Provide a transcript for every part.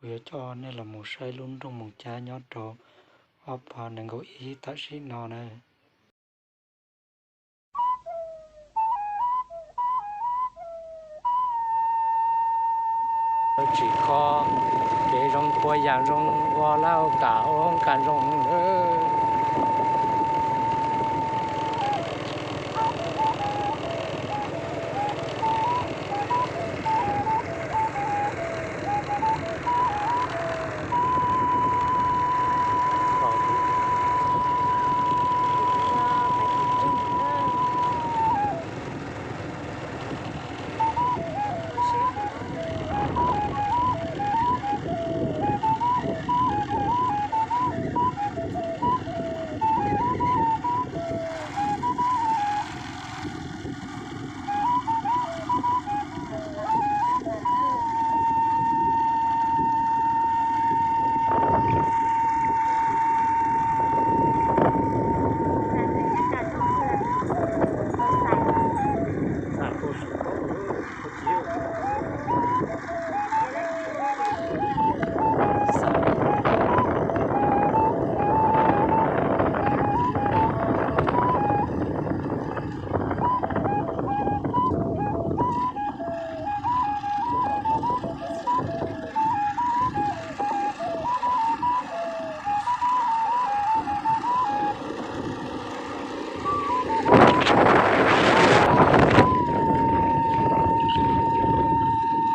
Kuv yuav coj nej los mus saib lub nroog Moos Cab nyob rau ob phav nees nkaum ib tam sim no na. Tsis kho kev zoo puas yam zoo ua laj ua kam ua hoob kas zoo.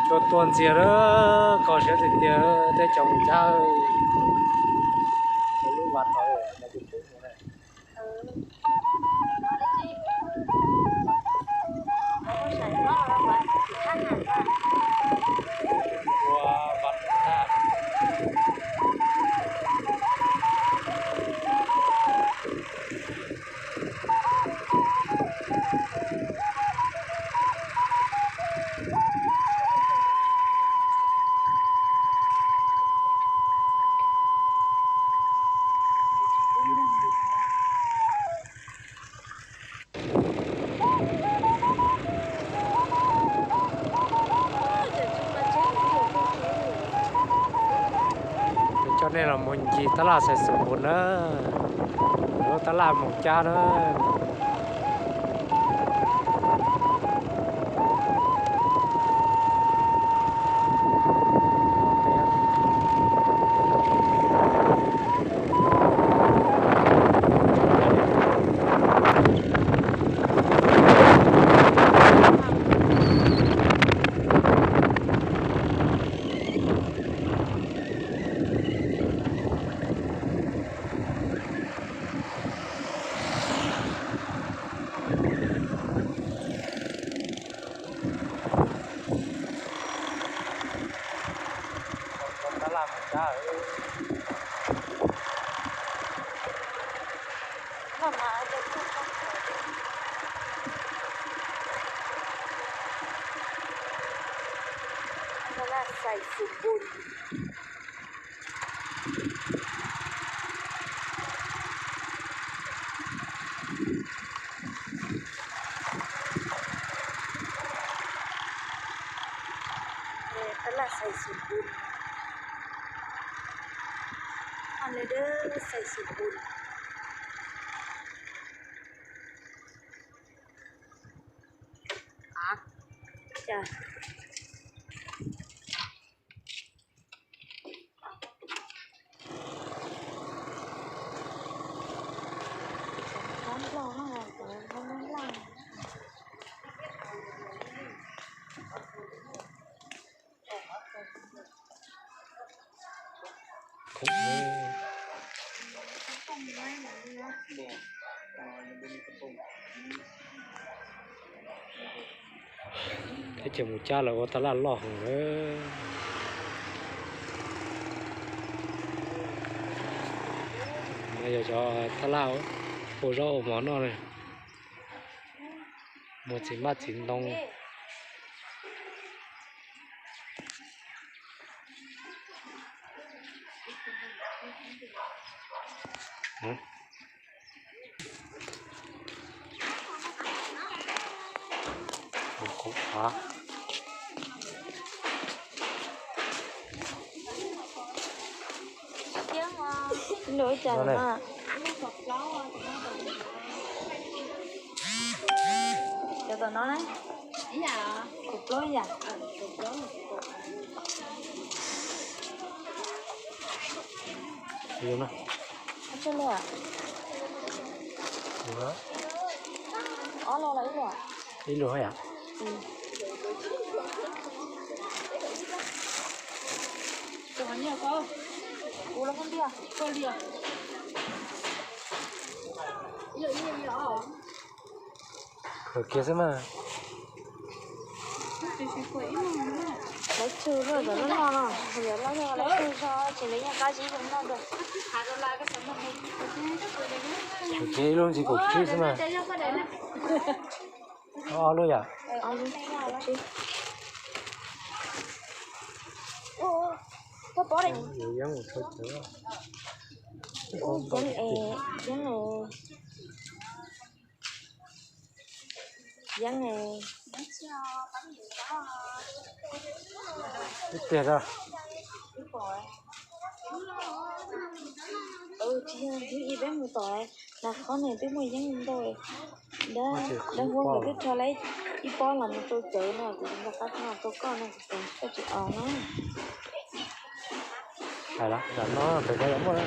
Tsuas tuag ntxiag lawm, kho siab tiag tiag teb chaws Moos Cab. Lub vaj tod, ua vaj tag. Coj nej los mus ncig tab laj Xais Xus Npus na, lub tab laj Moos Cab na. Tab laj Xais Xus Npus. Tab laj Xais Xus Npus. Tab laj Xais Xus Npus. Teb chaws Moos Cab lawv ua tab laj loj heev lawm. No yog cov tab laj ua zaub ua mov noj, muag txiv maj txiv ntoo. Ib lus ib cas no na? Cov tom no na? Kaum plaub yam. Ob lus los ib lus? Ib lus yam. Khaws kiag xwb mas. Lawv tsw lawm, lawv loj loj no, lawv loj lawv tsw zog tsis lawv yeej qab zib zoo noj dua. Khaws kiag ib lub ntsis kaum tsib xwb mas. Ob lub yam. Ob lub tsib. Yuav yeeb mus thawj cawv. Yeeb es, yeeb es, yeeb es. Ib pliag da. Tsis yog, ib peb mus tom na, qhov no twb muaj yeeb ntau. Dab, dab huab nkawd twb rho lawm ib pob los mus rau cawv no, kuv nco qab no rau koj no, kuv xav koj tsis aus na. Hais los, tam no pem ko yuav muaj.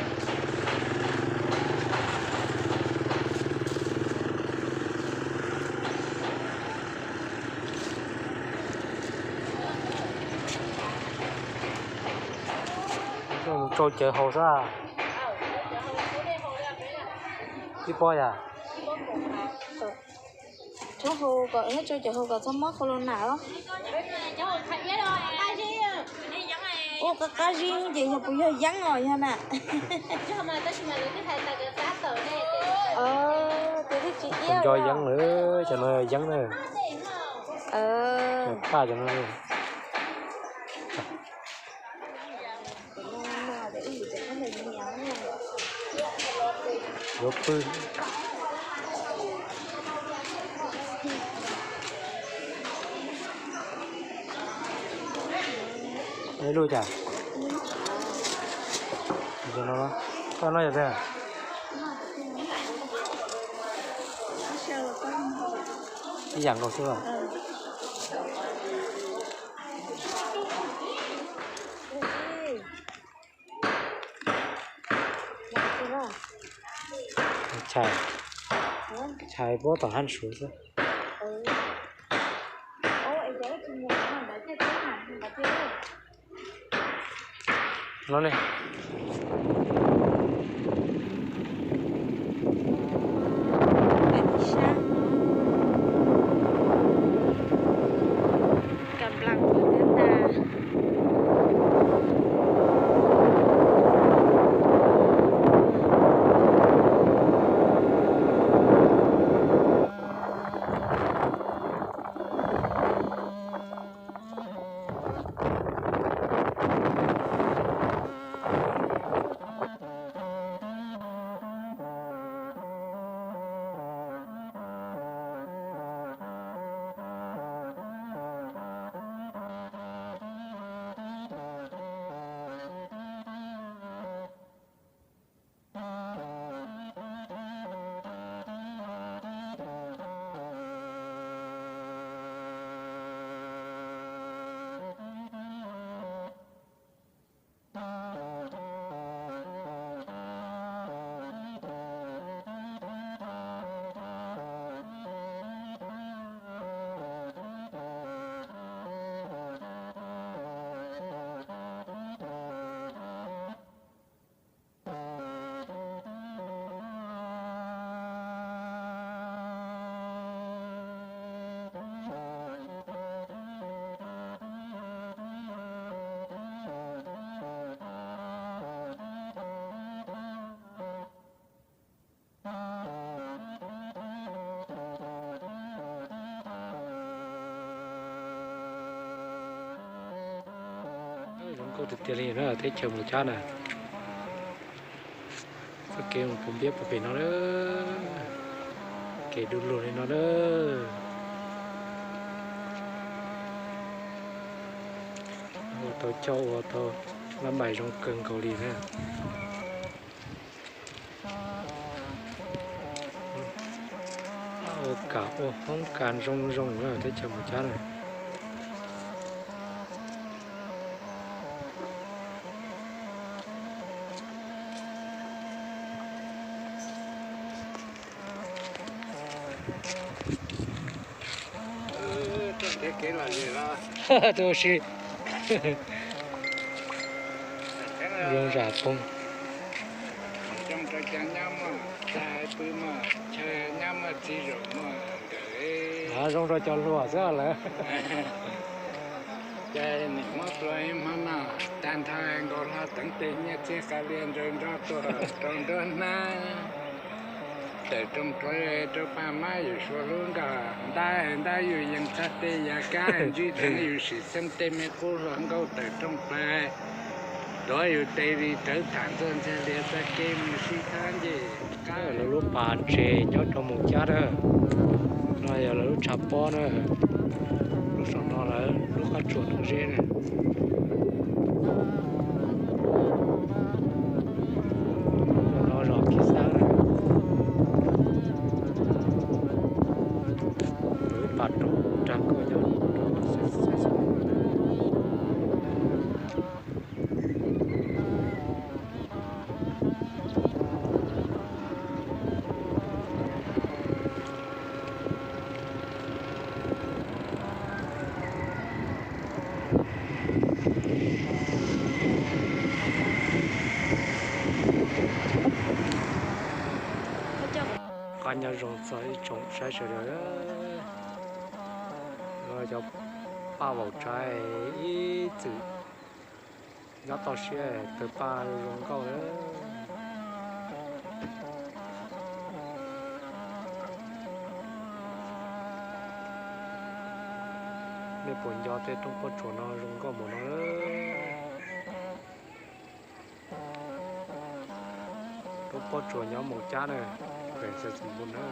Mus rau cawv haus xwb. Ib pob yam. Txhob haus kom, rau cawv haus kom txhob mob corona os. Ua qab qab zib ces yog puas yog yeeb os yog na? Tias twb tsis iab nco yeeb lawm, cov no yeeb na. Paj cov no. Yuav pw. Ib lub cas? Koj noj yog tiag? Ib yam nkaus xwb los? Chais, chais puab tom hab suav xwb. No ne. Kam nplas kuv thiab ntag. Zoo nkauj tiag tiag li na, teb chaws Mus Cab na. Txoj kev mus pus npiab puag pem no na, kev du lug li no na. Ua tau coj ua tau lab npais zoo kawg nkaus li na. Kam ua hoob kas zoo zoo na teb chaws Moos Cab na. Tus si zoo zam poog. Zoo rau cov hluas xwb lawm. Ces nim muab plua ib hmab no, tag nrho nkaus hlo teev tes nyiaj txiag qa lia nraug nrog tuaj rau nruab hnab. Tawm rooj plawv rau paj mab yus suav hlub nkauj, ntab ntab yus yees txhaj tej yav kab ntsib dheev yus sim xeeb tej me qub hluas nkauj tawm rooj plawv, tuav yus tes li rawv tham ntxuaj ntxiag lias txoj kev mus sib thab ncej qab. Lawv lub pas ntses nyob rau Moos Cab na, no yog lawv lub tshav pob na, lub saum no lawv lub qab tsuas Nuj Zeb na. No zos Khib Xab na. Lub pas roob rag koj nyob rau Qab nyob zoo txog ib tsoom saib sawv daws. Cov paj vaum tsaib ib txwm nyob toj siab tawg paj zoo nkauj na. Nej puas nco tej roob pob tsuas no zoo nkauj npaum no? Roob pob tsuas nyob Moos Cab na, pem Xaiv Xeem Npun na.